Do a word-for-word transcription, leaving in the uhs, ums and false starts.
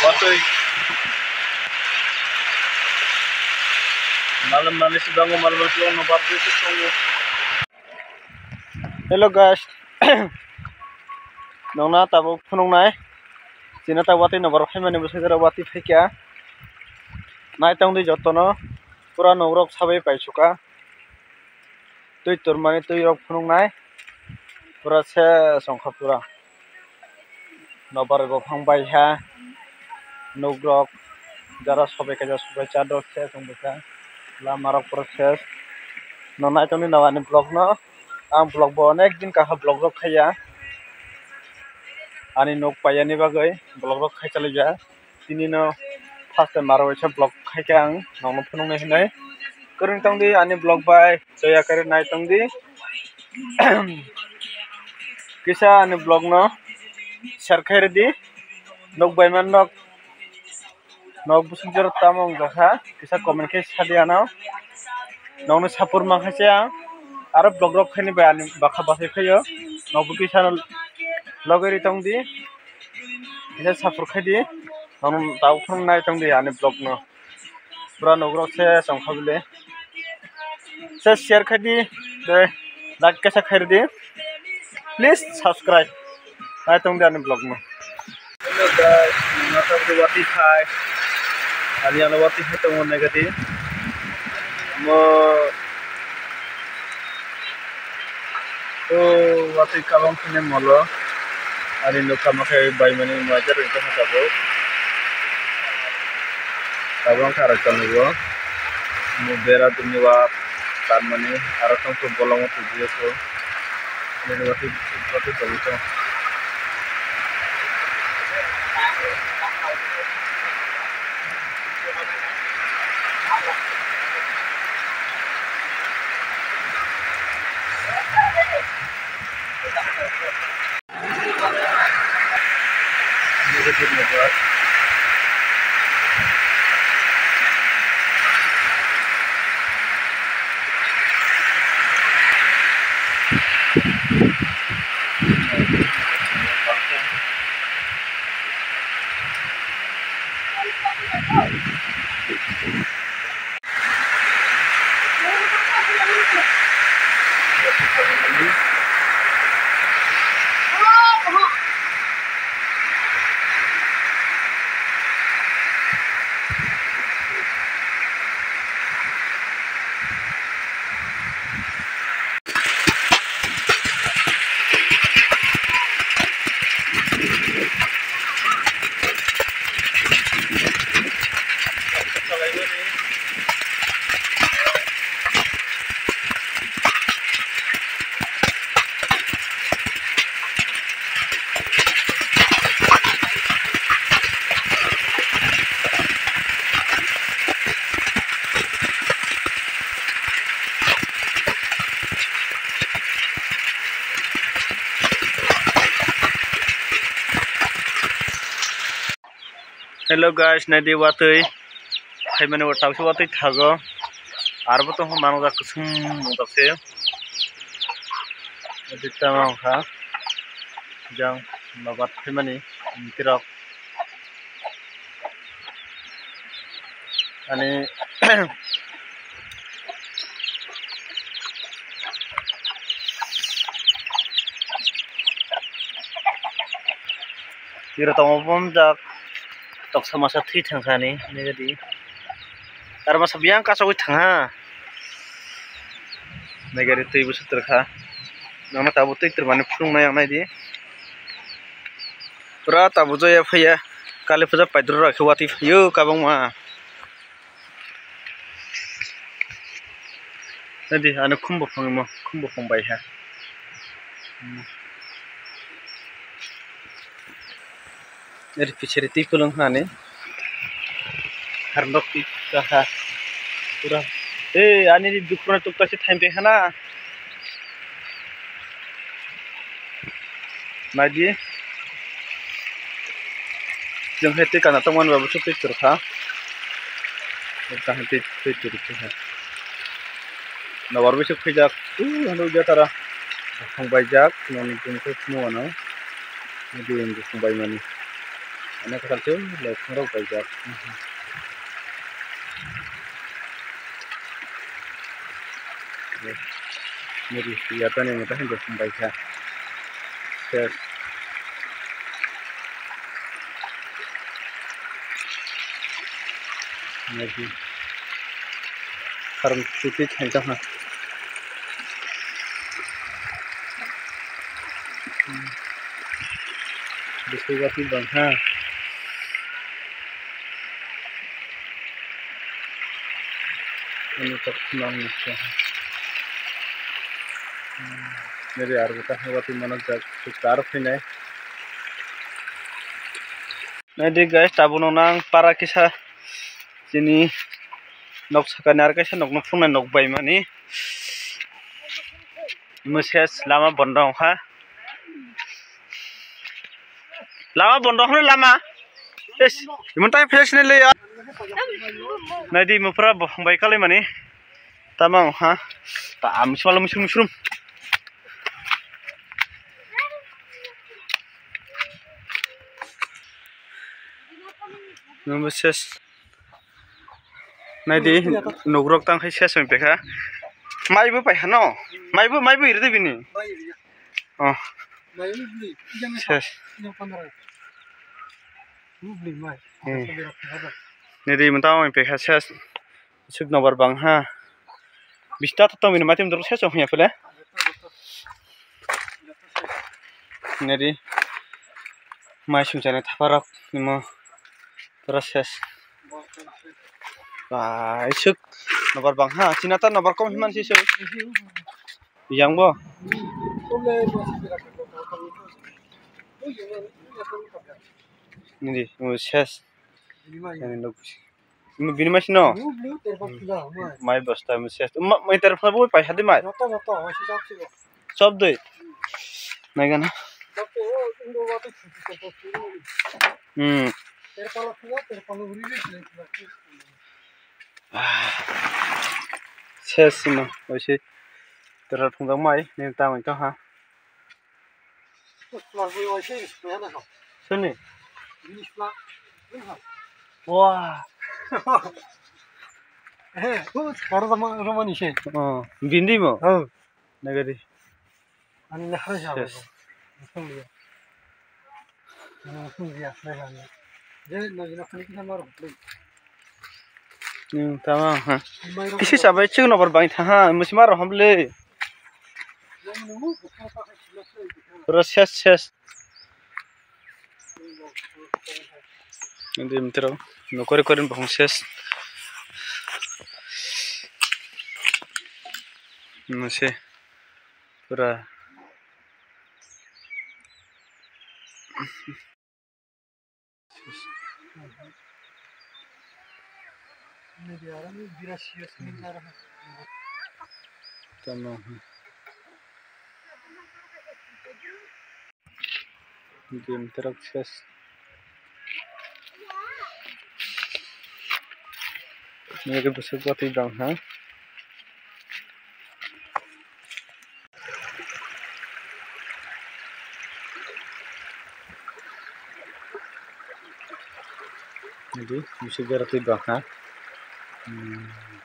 Watwi. Malam mani si bango, malam mani si bango, barjak se tongo. Hello guys, nongna tabuk phunuknai. China ta watwi nobar phaimani bwsai jora watwi phaikha. Naitongdi jotono pura nogrok sabai paisuka. Twi tormani twi rok phunuknai. Pura se songkha pura. Nobar buphang bai ha, nugrok jara sobai kaisa sobai cha dok se tong bwkha, lama rok pura ses. No naitongdi no ani vlog no, ang vlog bo onek din kaha vlog rok khaiya, ani nuk paiyani bagwi vlog rok khai chalaija. Tini no first time aro waisa vlog khaikha ang nongno phunuknai hinwi. Kwrwng tongdi ani vlog bai, doya kari nai tongdi. Kisa ani vlog no share khai rwdi. Nuk bai man nok, nok busuk jora tamo wng jakha, kisa comment khai sadi ano. Nokno support mankha se ang. Aro vlog rok khaini bai ani bakha bachai phaio. Nokbo kisa no logwi ri tongdi. Kisa support khaidi. Nokno tabuk phano nai tongdi ani vlog no. Pura nugrok se chongkha bile. Se share khaidi, de like kaisa khairidi. Please subscribe. Nai tongdi ani vlog no. Hello guys, nata bro watwi khai. Ani ano watwi khai tongo nai gadi. Mo O watwi kabang khene molo. Ani nukha ma khe baimani muijar ringtongkha tabuk. Tabuk wngkha arekta nugo. Mo bera duniya tanmani aro tongthok bolongo tubuyokho. Nini watwi watwi tongwi tong. Hello guys, naidi watwi phaimani o tangsi watwi thago. Arbo tongkha mangjak kusum mungjakse. Adi tamo wngkha jang nobar phaimani tirok. Ani Tiro tongo bomjak, toksa masa thwi thangkha ni, nigadi. Aro masa biyang kasogwi thangha. Nigadi twi bwswk twrwkha. Nangno tabuk twi twrwmani phunuknai ang naidi. Pura tabuk joya phaiya. Kali puja paidru rok khe watwi phaiyo kwbangma. Nadi, ano khum buphang mo, khum buphang bai ha. Hmm. Eri pichari twi kwlwng hani. Harnok twi kaha. Pura. Eh, ani di dukhuna tukta se thaim pe hana. Naidi. Chwng hai twi kana tongmani ba bwswk twi twrwkha. Kaham twi twi twrwkha. Nobar bwswk khaijak. Twi hwnwi jatara. Buphang baijak. Noni chwng khe phunukgo ano. Nidi buphang baimani. Ani kwtal se lai thwngrok baijak. Niri yatani mwtai hwnba baikha. Ses. Niri. Karon chuti thaitokha. Bisi gati bangkha. Ani tok nang nukha. Niri arbo ta hwnba twi mano jak tar phainai. Naidi guys, tabukno nang para kisa chini nok sakani aro kaisa nokno phunuknai nok baimani. Moses lama bondo wngkha. Lama bondo wngkha lama. Eish, imon tai fresh ni le ya. Naidi mupra bo bai kalai mani. Tama wngkha. Ta am swal musrum musrum. Moses. Naidi, nugrok tang khai ses wng pekha. Maibo paikha no? Maibo, maibo iri de bini? Oh. Ses. Hmm. Naidi, manta wng pekha ses. Suk nobar bang ha. Bista to tong bini maitim dorok ses wng ya pele. Naidi. Mai sung chana thaparok nimo. Pura ses. Bai suk nobar bang ha, china ta nobar kom himan si suk. Yang bo. Nidi, mo ses. Ani nok. Mo bini mas no. Mai bosta mo ses. Ma, mai ter pha bo pai hadi mai. Sob doi. Nai gana. Hmm. Ah. Ses ma, oise. Tera thungjak mai, ni tangwi to ha. Sini. Wah. Eh, oh, karo sama, sama ni se. Oh, bindi mo? Oh. Nagari. Ani le hari sa. Yes. Nung tama ha. Kisi sabai chwng nobar bai tha ha, musi maro hamle. Pura ses ses. Indi mitro nokori korin bohong ses. Musi pura. Tamo. Gym terok ses. Nini bwswk watwi bang ha. Nini bwswk bera twi bang ha. Hmm.